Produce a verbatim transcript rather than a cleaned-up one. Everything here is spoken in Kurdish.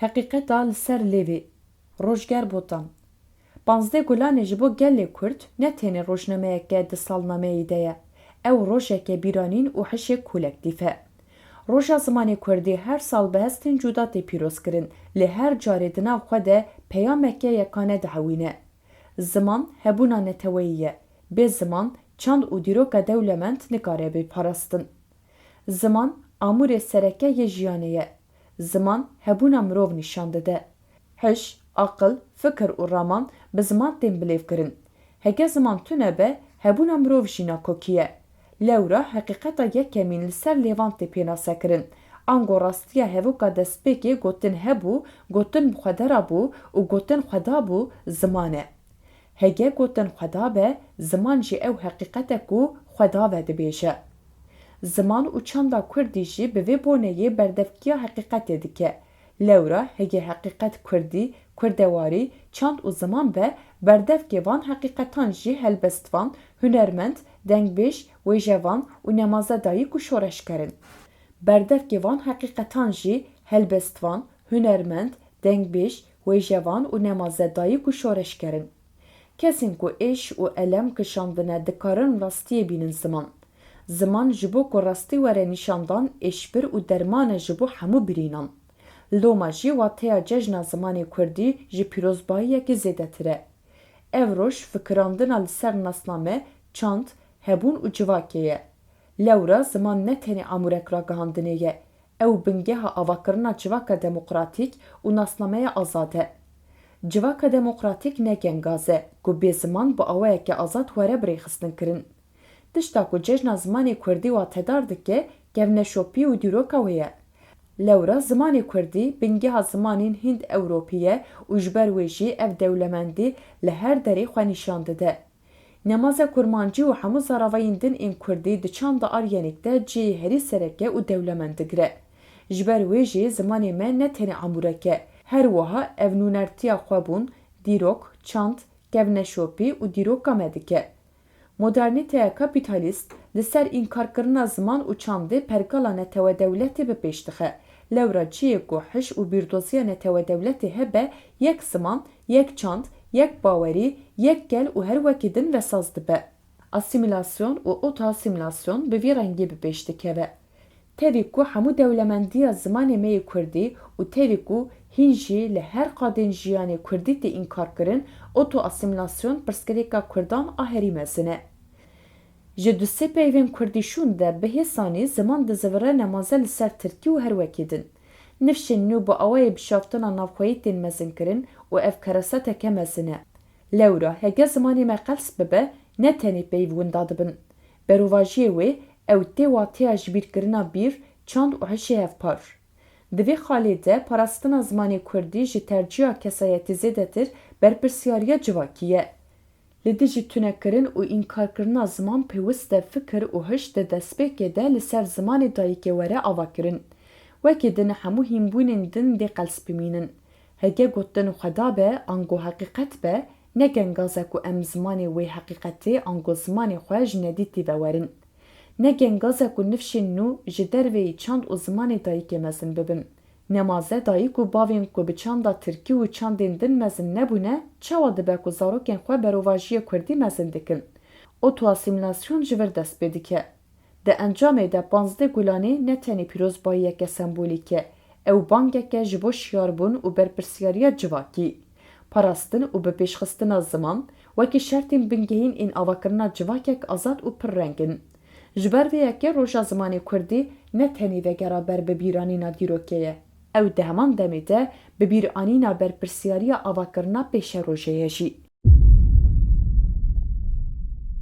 Heqîqeta li ser lêvê. Rojger Botan. Panzdeh Gulanê ji bo gelê Kurd ne tenê rojnameyeke di salnameyê de ye. Ew rojeke bîranîn û hişê kolektîf e. Roja zimanê Kurdî her sal bi hestên cuda tê pîrozkirin, lê her carê di nav xwe de peyameke yekane dihewîne. Ziman hebûna neteweyî ye. Bê ziman, çand û dîroka dewlemend nikare bê parastin. Ziman, amûrê sereke yê jiyanê ye. Ziman, hebûna mirov nîşan dide. Hiş, aqil, fikir û raman bi ziman tên bilêvkirin. Heke ziman tune be, hebûna mirov jî nakokî ye. Lewra heqîqeta yekemîn li ser lêvan tê pênasekirin. Ango rastiya hevoka destpêkê gotin hebû, gotin bi xwe de rabû û gotin xwe dabû ziman e. Hege gotin xwe dabe, ziman jî ew heqîqet e ku xwe dave dibêje. Ziman û çanda kurdî jî bi vê boneyê berdevkiya heqîqetê dike. Lewra hege heqîqet kurdî, kurdewarî, çand û ziman be, berdevkê van heqîqetan jî helbestvan, hunermend, dengbêj, wêjevan û nemaze dayik û şoreşger in. Berdevkê van heqîqetan jî helbestvan, hunermend, dengbêj, wêjevan û nemaze dayik û şoreşger in. Kesên ku êş û elem kişandine dikarin rastiyê bînin ziman. Ziman ji bo ku rastî were nîşandan êşbir û derman e ji bo hemû birînan. Loma jî wateya Cejna Zimanê Kurdî ji pîrozbayiyekê zêdetir e. Ev roj fikirandina li ser nasname, çand, hebûn û civakê ye. Lewra ziman ne tenê amûrek ragihandinê ye, ew bingeha avakirina civaka demokratîk û nasnameya azad e. Civaka demokratîk ne gengaz e ku bê ziman bi awayeke azad were birêxistinkirin. Tişta ku Cejna Zimanê Kurdî watedar dike, kevneşopî û dîroka wê ye. Lewra zimanê kurdî bingeha zimanên Hind-Ewropî ye û ji ber wê jî ev dewlemendî li her derê xwe nîşan dide. Nemaze kurmancî û hemû zaravayên din ên kurdî di çanda Aryenîk de cihê herî sereke û dewlemend digire. Ji ber wê jî zimanê me ne tenê amûrek e, her wiha ev nûnertiya xwebûn, dîrok, çand, kevneşopî û dîroka me dike. Modernîteya kapîtalîst li ser înkarkirina ziman û çandê pergala netewe-dewletê bi pêş dixe. Lewra cihê ku hiş û bîrdoziya netewe-dewletê hebe, yek ziman, yek çand, yek bawerî, yek gel û her wekî din vesaz dibe. Asîmîlasyon û otoasîmîlasyon bi vî rengî bi pêş dikeve. Tevî ku hemû dewlemendiya zimanê me yê kurdî û tevî ku hîn jî li her qadên jiyanê kurdî tê înkarkirin, otoasîmîlasyon pirsgirêka kurdan a herî mezin e. Ji du sê peyvên kurdî şûn de bi hêsanî ziman dizivire nemaze li ser tirkî û her wekî din. Nifşên nû bi awayê bişaftina navxweyî tên mezinkirin û ev kereseteke mezin e. Lewra heke zimanê me qels bibe, ne tenê peyv winda dibin. Berovajiyê wê ew tê wateya jibîrkirina bîr, çand û hişê hevpar. Di vê xalê de parastina zimanê kurdî ji tercîha kesayetî zêdetir berpirsyariya civakî ye. Li dijî tunekirin û înkarkirina ziman pêwist e fikir û hiş di destpêkê de li ser zimanê dayikê were avakirin. Wekî din hemû hînbûnên din dê qels bimînin. Heke gotin xweda be, ango heqîqet be, ne gengaz e ku em zimanê wê heqîqetê ango zimanê xwe ji nedîtî vewerin. Ne gengaz e ku nifşên nû ji derveyî çand û zimanê dayikê mezin bibin. Nemaze dayik û bavên ku bi çanda tirkî û çandên din mezin nebûne, çawa dibe ku zarokên xwe berovajiyê kurdî mezin dikin? Otoasîmîlasyon ji vir dest pê dike. Di encamê de panzdeh Gulanê ne tenê pîrozbayiyeke sembolîk e, ew bangek e ji bo şiyarbûn û berpirsyariya civakî. Parastin û bipêşxistina ziman wekî şertên bingehîn ên avakirina civakek azad û pirreng in. Ji ber vê yekê Roja Zimanê Kurdî ne tenê vegera ber bi bîranîna dîrokê ye. Ew di heman demê de bi bîranîna berpirsyariya avakirina pêşerojê ye jî.